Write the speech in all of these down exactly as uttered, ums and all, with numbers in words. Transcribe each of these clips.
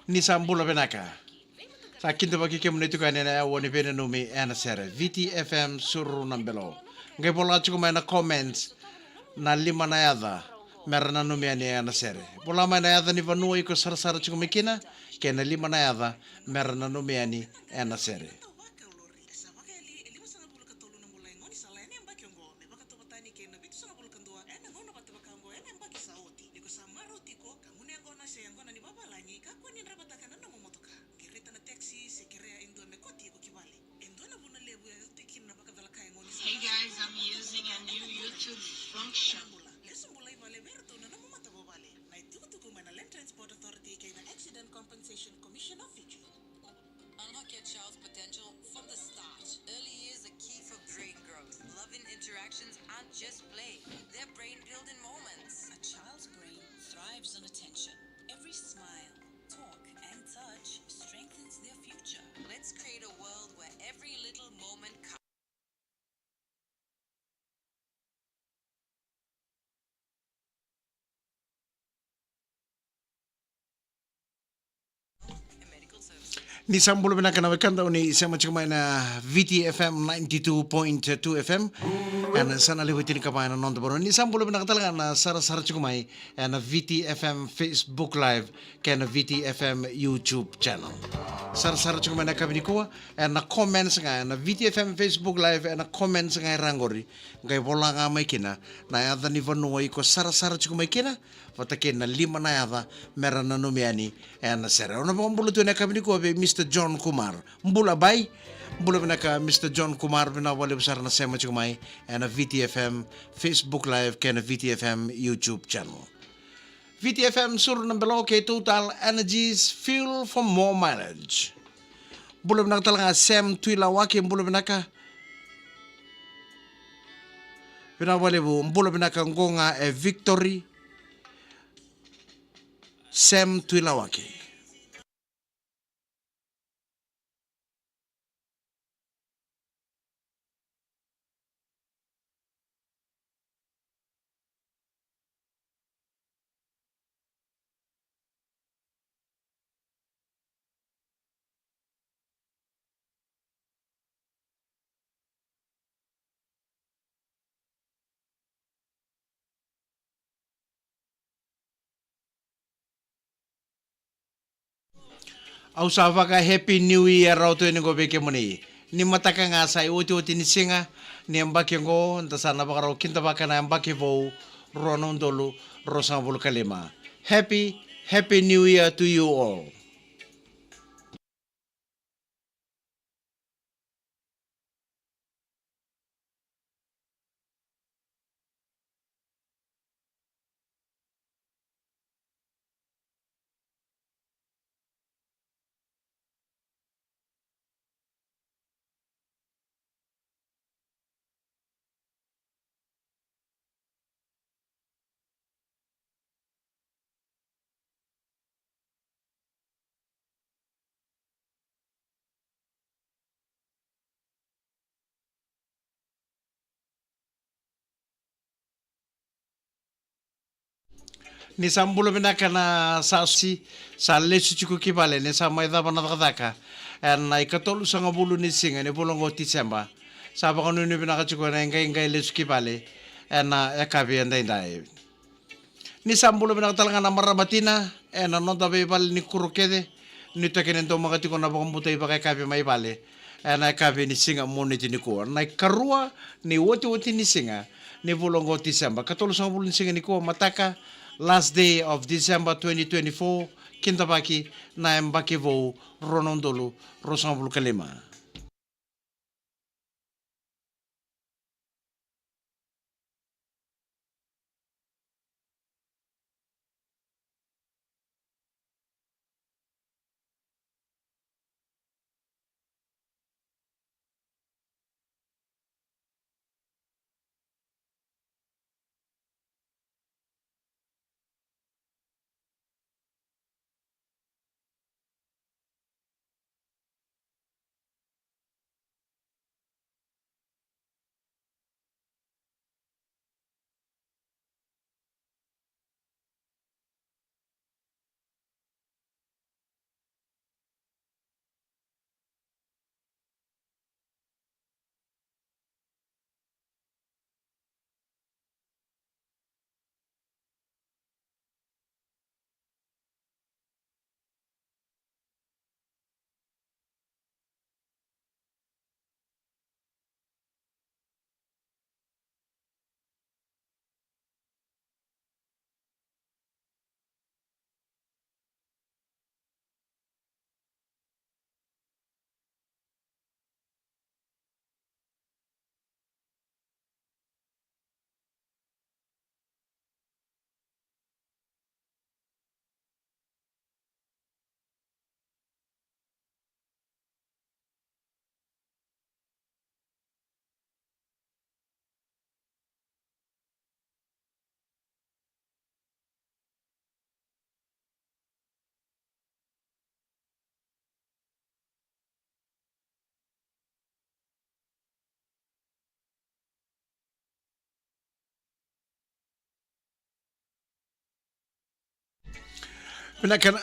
Ni sa bula vinaka. Sa kidavaki kemuni tiko yani ena aua ni veinanumi ena sere. Viti F M Suru na Belo. Qai vola tiko mai na comments na lima na yaca mera nanumi yani ena sere. Vola mai na yaca ni vanua iko sarasara tiko mai kina, kei na lima na yaca mera nanumi yani ena sere. Ni ko sa marau tiko, ka gunu yaqona se yaqona ni vavalagi, kakua ni draivataka na nomu motoka. Qirita na taxi se kerea e dua me kauti iko ki vale. E dua na vuna levu e yaco tiko kina na vakacalaka e gaunisala. Hey guys, I'm using a new YouTube function. Lesu bula i vale vei iratou na nomu matavuvale. Na itukutuku mai na Land Transport Authority kei na Accident Compensation Commission of Fiji. Unlock your child's potential from the start. Early years are key for brain growth. Loving interactions aren't just play, they're brain building moments. A child's brain thrives on attention. Every smile, talk, and touch strengthens their future. Let's create a world where every little moment counts. Ni sa bula vinaka na wekada o ni sema tiko mai na Viti F M ninety-two point two F M. Ena sa na levu tinikava ena noda vanua. Ni sa bula vinaka tale ga na sarasara tiko mai ena Viti F M Facebook Live kei na Viti F M YouTube channel. Sarasara tiko mai na yakavi nikua ena comments ga ena Viti F M Facebook Live, ena comments ga e ra qori. Qai vola ga mai kina na yaca ni vanua iko sarasara tiko mai kina, vata kei na lima na yaca mera nanumi yani ena sere. Au na vakabula tu ena yakavi nikua vei Mister John Kumar. Bula bai. Bula vinaka Mister John Kumar, vinaka vakalevu sara na sema tiko mai ena Viti F M Facebook Live kei na Viti F M YouTube channel. Viti F M Suru na Belo kei Total Energies, fuel for more mileage. Bula vinaka tale ga Sam Tuilawake, bula vinaka. Vinaka vakalevu, bula vinaka qo ga e Victory, Sam Tuilawake. Au sa vaka Happy New Year rawa tu yani qo vei kemuni. Ni mataka ga sa iotioti ni siga ni yabaki qo, da sa na vakarau kidavaka na yabaki vou rua na udolu ruasagavulu ka lima. Happy, Happy New Year to you all. Ni sa bula vinaka na sa si, sa lesu tiko ki vale, ni sa mai cava na cakacaka ena ikatolusagavulu ni siga ni vula oqo Tiseba. Sa vakanuinui vinaka tiko ena iqaiqai lesu ki vale ena yakavi edaidai. Ni sa bula vinaka tale ga na marama tina ena noda veivale ni kuro kece. Ni toki ni domaka tiko na vakabutai vakayakavi mai vale ena yakavi ni siga Moniti nikua, na ikarua ni otioti ni siga ni vula oqo Tiseba, katolusagavulu ni siga nikua, mataka, last day of December twenty twenty-four, kidavaki na yabaki vou rua na udolu ruasagavulu ka lima. Vinaka na,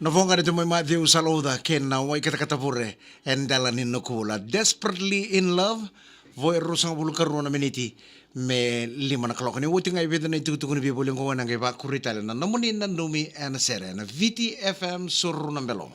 na voqa ni Tomai Maciu Salauca kei na Wai Katakata Vure, e dela ni noqu bula. Desperately in Love, vo e ruasagavulu ka rua na miniti me lima na kaloko. Ni oti ga e vica na itukutuku ni veivoli oqo, ena qai vakuri tale na nomuni nanumi ena sere, na Viti F M Suru na Belo.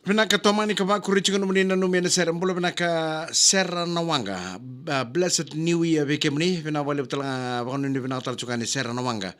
Vinaka, tomani ka vakuri tiko nomuni nanumi ena sere. Bula vinaka Sera na Waqa. Ah, blessed New Year vei kemuni. Vinaka vakalevu tale ga, vakanuinui vinaka tale tiko ga ni Sera na Waqa.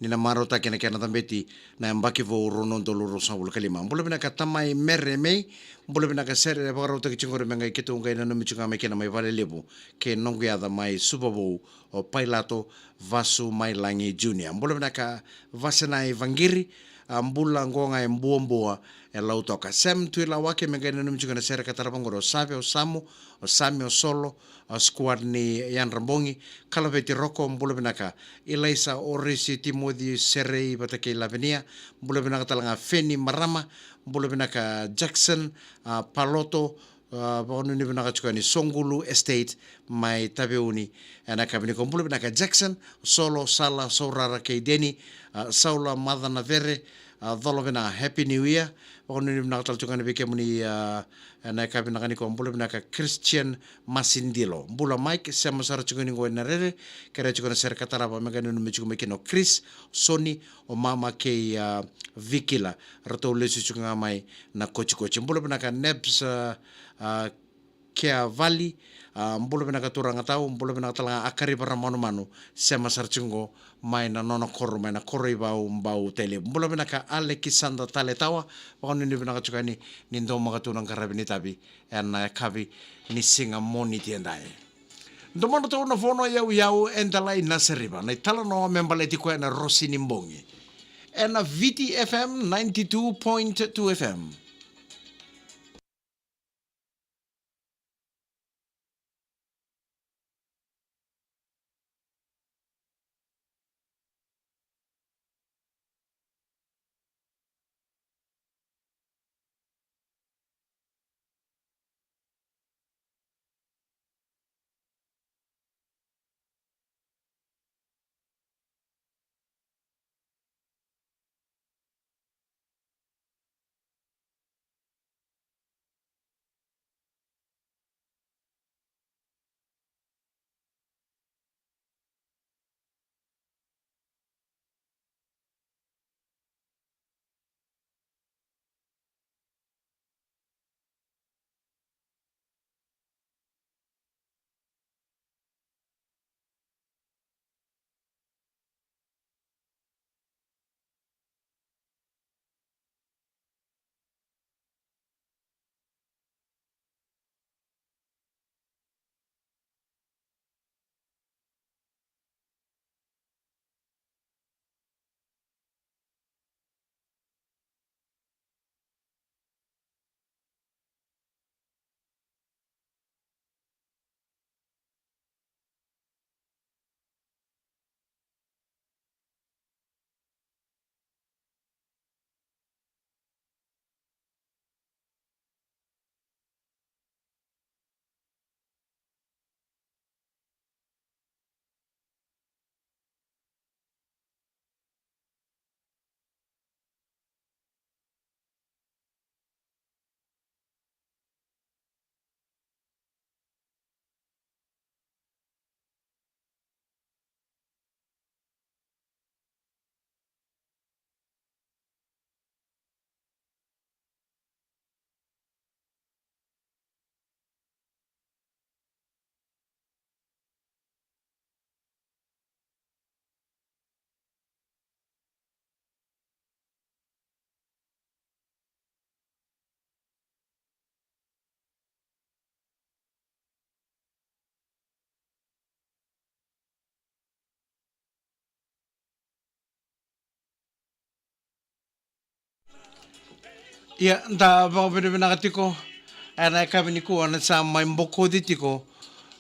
Ni na marautaki na kena cabeti na yabaki vou rua na udolu ruasagavulu ka lima. Bula vinaka tamai Mere Mei. Bula vinaka, sere vakarautaki tiko qori me qai keitou qai nanumi tiko ga mai kina mai Valelevu. Kei noqu yaca mai Suva Vou, o Pailato Vasu mai Lagi Junior. Bula vinaka Vasenai Vaqiri, a bula qo ga e Buabua e Lautoka. Sem Tuilawake me qai nanumi tiko na sere ka tarava qori, o Save, o Samu, o Sami, o Solo, o squad ni Yadra Bogi, Kalaveti Roko, bula vinaka. Ilaisa Orisi, Timoci Serei vata kei Lavinia, bula vinaka tale ga Feni Marama, bula vinaka Jackson, a Paloto, a, vakanuinui vinaka tiko yani Soqulu Estate mai Taveuni. Ena yakavi nikua, bula vinaka Jackson, Solo, Sala, Saurara kei Deni, a, Saula Macanacere, a, colo vinaka, Happy New Year. Vakanuinui vinaka tale tiko yani vei kemuni, a, ena yakavi nikua, bula vinaka Christian Masidilo. Bula Mike, sema sara tiko yani qo ena rere, kerea tiko na sere ka tarava me qai nanumi tiko mai kina o Chris, Soni, o Mama kei, a, Vikila. Ratou lesu tiko ga mai na Kotikoti. Bula vinaka Nebs, a, a, Keavali, a, bula vinaka turaga tau, bula vinaka tale ga Akariva Ramanumanu, sema sara tiko qo mai na nona koro, mai na koro i Vau, Bau Tailevu. Bula vinaka Alekisanda Taletawa, vakanuinui vinaka tiko yani ni daumaka tu na qaravi ni tavi ena yakavi ni siga Moniti edai. Domodratou na Vono Yauyau, e Delai Nasariva, na italanoa me baleti koya na Rosi ni Bogi. Ena Viti F M ninety-two point two F M. Ia, da vakavinavinaka tiko ena yakavi nikua ni sa mai bokoci tiko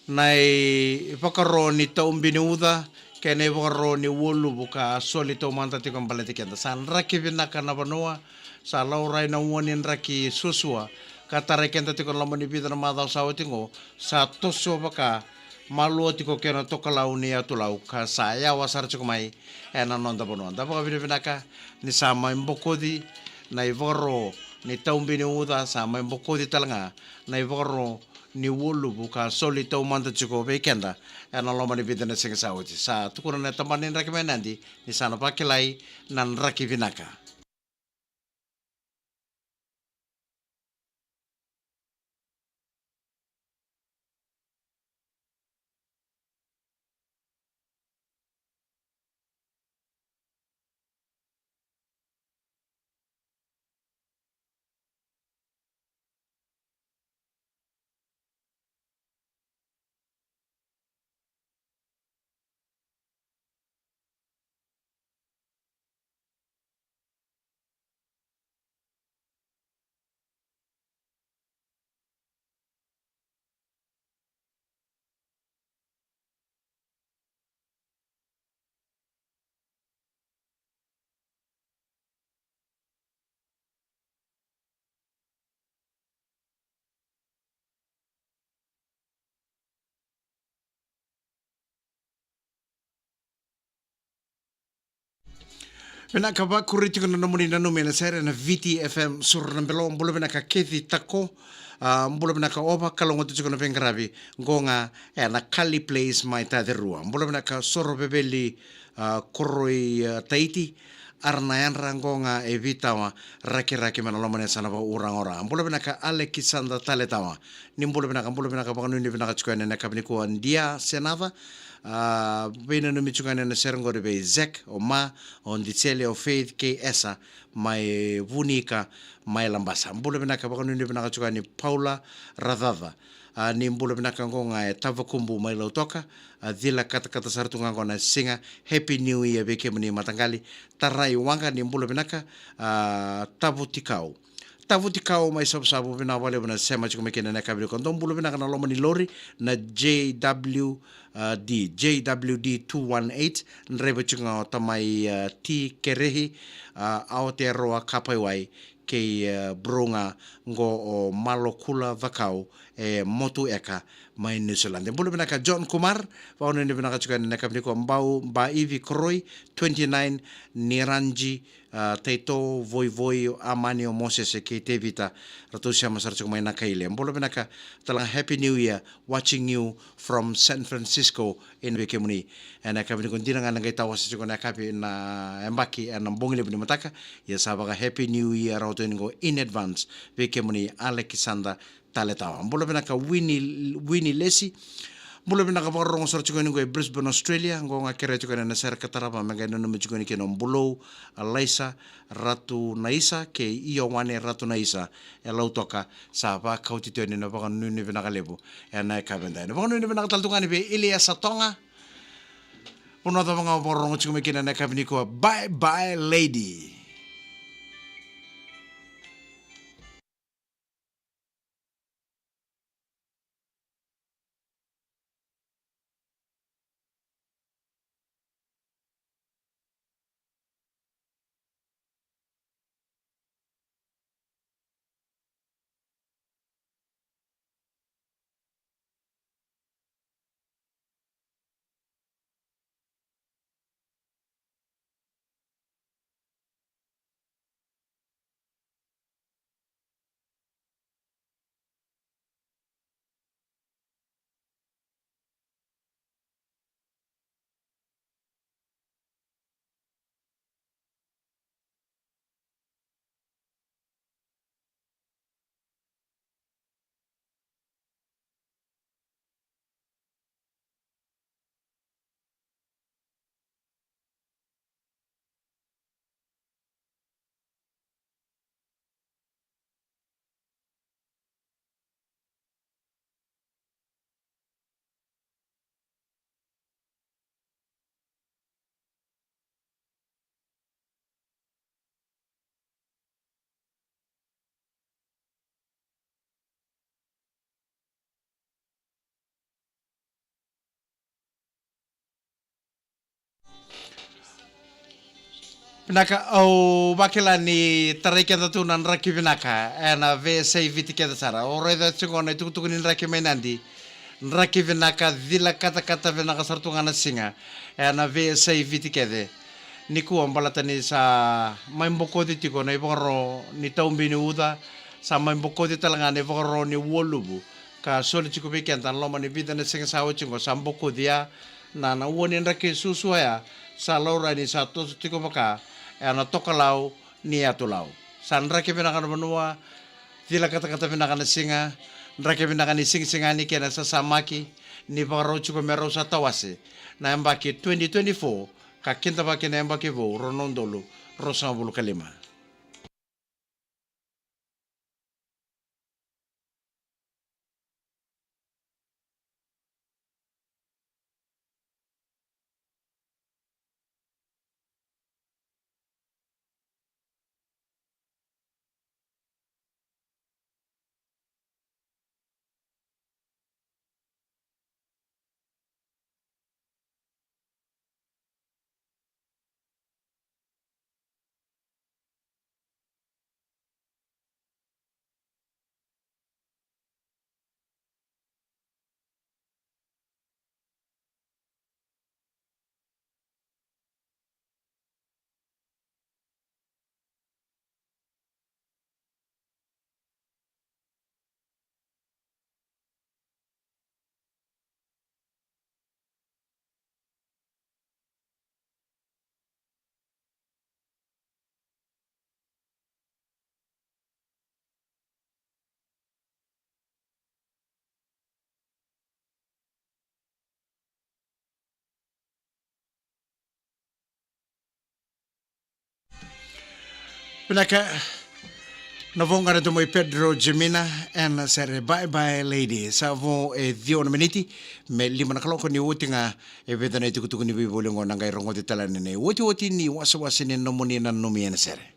na ivakaro ni tau bini uca kei na ivakaro ni ualuvu ka soli taumada tiko baleti keda. Sa draki vinaka na vanua, sa laurai na ua ni draki suasua ka tarai keda tiko na loma ni vica na macawa sa oti oqo, sa toso vaka malua tiko kei na tokalau ni yatu Lau ka sa yawa sara tiko mai ena noda vanua. Da vakavinavinaka ni sa mai bokoci na ivakaro ni tau bini uca, sa mai bokoci tale ga na ivakaro ni ualuvu ka soli taumada tiko vei keda ena loma ni vica na siga sa oti. Sa tukuna na tabana ni draki mai Nadi ni sa na vakilai na draki vinaka. Vinaka, vakuri tiko na nomuni nanumi ena sere ena Viti F M Suru na Belo. Bula vinaka Kethi Tako. Ah, bula vinaka Ova, kalougata tiko na veiqaravi. Qo ga ena Kali Place mai Tacerua. Bula vinaka Soro Veveli, ah, Koroi, ah, Taiti. Ara na yadra qo ga e Vitawa, Rakiraki mai na loma ni yasana vakauraga o Ra. Bula vinaka Alekisanda Taletawa. Ni bula vinaka, bula vinaka, vakanuinui vinaka tiko yani ena yakavi nikua Dia Senava. Ah, veinanumi tiko yani ena sere qori vei Zek, o Ma, o Disele, o Faith kei Esa mai Vunika mai Labasa. Bula vinaka, vakanuinui vinaka tiko yani Paula Racaca. Ah, ni bula vinaka qo ga e Tavakubu mai Lautoka. Ah, cila katakata sara tu ga qo na siga. Happy New Year vei kemuni mataqali. Tarai Waqa, ni bula vinaka. Ah, Tavutikau. Tavutikau mai Savusavu, vinaka vakalevu na sema tiko mai kina ena yakavi nikua. Dou bula vinaka na loma ni lori na J W, ah, D, J W D two one eight, draiva tiko ga o tamai, ah, Ti Kerehi, ah, Aotearoa Kapaiwai, kei, ah, bro ga qo o Malokula Cakau, e Motueka mai New Zealand. Bula vinaka John Kumar, vakanuinui vinaka tiko yani ena yakavi nikua. Bau, Baivi Koroi, twenty nine, Niranji, ah, Taito, Voivoi, Amani, o Mosese kei Tevita, ratou sema sara tiko mai Nakaile. Bula vinaka tale ga, Happy New Year, watching you from San Francisco, ena vei kemuni ena yakavi nikua. Dina ga na qai tawase tiko na yakavi na yabaki ena bogi levu ni mataka. Ia sa vaka Happy New Year rawa tu yani qo in advance vei kemuni Alekisanda Taletawa. Bula vinaka Wini, Wini Lesi. Bula vinaka, vakarorogo sara tiko yani qo e Brisbane, Australia. Qo ga kerea tiko yani na sere ka tarava me qai nanumi tiko yani kina o Bulou, Alaisa, Ratu Naisa kei Iowane Ratu Naisa e Lautoka. Sa vakauti tu yani na vakanuinui vinaka levu ena yakavi edai. Na vakanuinui vinaka tale tu ga yani vei Iliesa Toga. Vanua cava ga o vakarorogo tiko mai kina ena yakavi nikua. Bye bye lady. Vinaka, au vakila ni tarai keda tu na draki vinaka ena veiyasai Viti kece sara. O raica tiko na itukutuku ni draki mai Nadi. Draki vinaka, cila katakata vinaka sara tu ga na siga ena veiyasai Viti kece. Nikua baleta ni sa mai bokoci tiko na ivakaro ni tau bini uca, sa mai bokoci tale ga na ivakaro ni ua luvu. Ka soli tiko vei keda na loma ni vica na siga sa oti oqo, sa bokoci ya na, na ua ni draki suasua ya, sa laurai ni sa toso tiko vaka ena tokalau ni Yatu Lau. Sa draki vinaka na vanua, cila katakata vinaka na siga, draki vinaka ni sigasigani kei na sasamaki, ni vakarau tiko me rau sa tawase na yabaki twenty twenty-four, ka kidavaki na yabaki vou rua na udolu ruasagavulu ka lima. Vinaka. Na voqa na domo i Pedro Jemina ena sere Bye Bye Lady. Sa vo e ciwa na miniti me lima na kaloko, ni oti ga e vica na itukutuku ni veivoli oqo na qai rogoci tale yani na iotioti ni wasewase ni nomuni nanumi ena sere.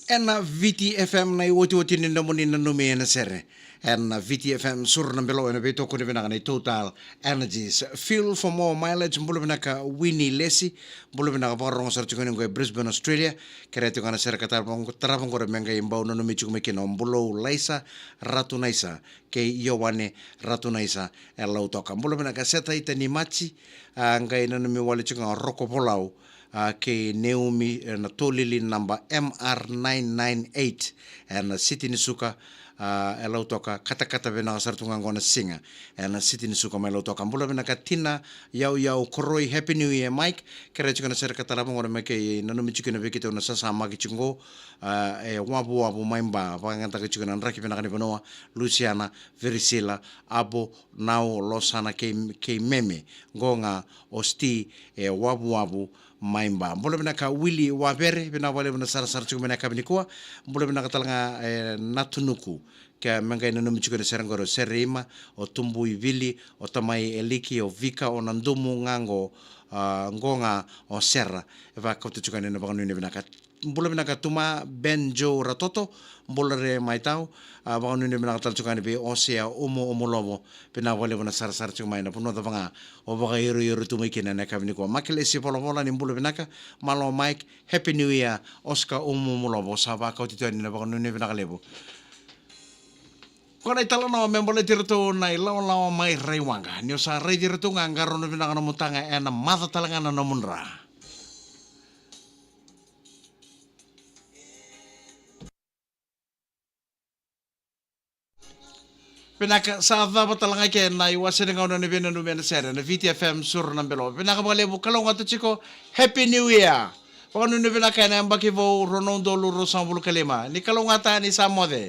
Ena Viti F M na iotioti ni nomuni nanumi ena sere. Ena Viti F M, suru na belo ena veitokoni vinaka nei Total Energies. Fuel for more mileage, bula vinaka Winnie Lesi. Bula vinaka, vakarorogo sara tiko yani oqo e Brisbane, Australia. Kerea tiko ga na sere ka tarava, tarava oqori me qai bau nanumi tiko mai kina o Bulou Laisa, Ratu Naisa kei Ioane, Ratu Naisa e Lautoka. Bula vinaka Seta Ita ni Maji, a, qai nanumi wale tiko ga o Roko Volau, a, kei Neumi, e, na tolili naba M R nine nine eight, ena Siti ni Suka, a, e Lautoka. Katakata vinaka sara tu ga oqo na siga ena Siti ni Suka mai Lautoka. Bula vinaka Tina Yauyau Koroi, Happy New Year Mike. Kerea tiko na sere ka tarava oqori me qai nanumi tiko kina vei keitou na sasamaki tiko oqo, a, e Wavuwavu mai Ba, vakayagataka tiko na draki vinaka ni vanua, Lusiana, Verisila, Abo, Nau, Losana kei, kei Meme. Oqo ga o Sti e Wavuwavu mai Ba. Bula vinaka Wili Wavere, vinaka vakalevu na sarasara tiko mai na yakavi nikua. Bula vinaka tale ga e Natunuku, ke me qai nanumi tiko na sere oqori o Sereima, o Tubuivili, o Tamai Eliki, o Vika, o Nadumu ga oqo, a, oqo ga o Sera. E vakauta tiko yani na vakanuinui vinaka. Bula vinaka Tuma, Ben Joe Ratoto, bula re mai tau. A, vakanuinui vinaka tale tiko yani vei Osea Umu Umulovo. Vinaka vakalevu na sarasara tiko mai na vanua cava ga o vakairoiro tu mai kina ena yakavi nikua. Makelesi Volavola, ni bula vinaka. Malo Mike, Happy New Year. Oscar Umu Umulovo, sa vakauti tu yani na vakanuinui vinaka levu. Ko na italanoa me baleti iratou na ilawalawa mai Raiwaqa. Ni o sa raici iratou ga, qarauna vinaka nomu taga, ena maca tale ga na nomu dra. Vinaka, sa cava tale ga ke na iwase ni gauna ni veinanumi ena sere na Viti F M Suru na Belo. Vinaka vakalevu, kalougata tiko. Happy New Year. Vakanuinui vinaka ena yabaki vou rua na udolu ruasagavulu ka lima. Ni kalougata ni sa moce.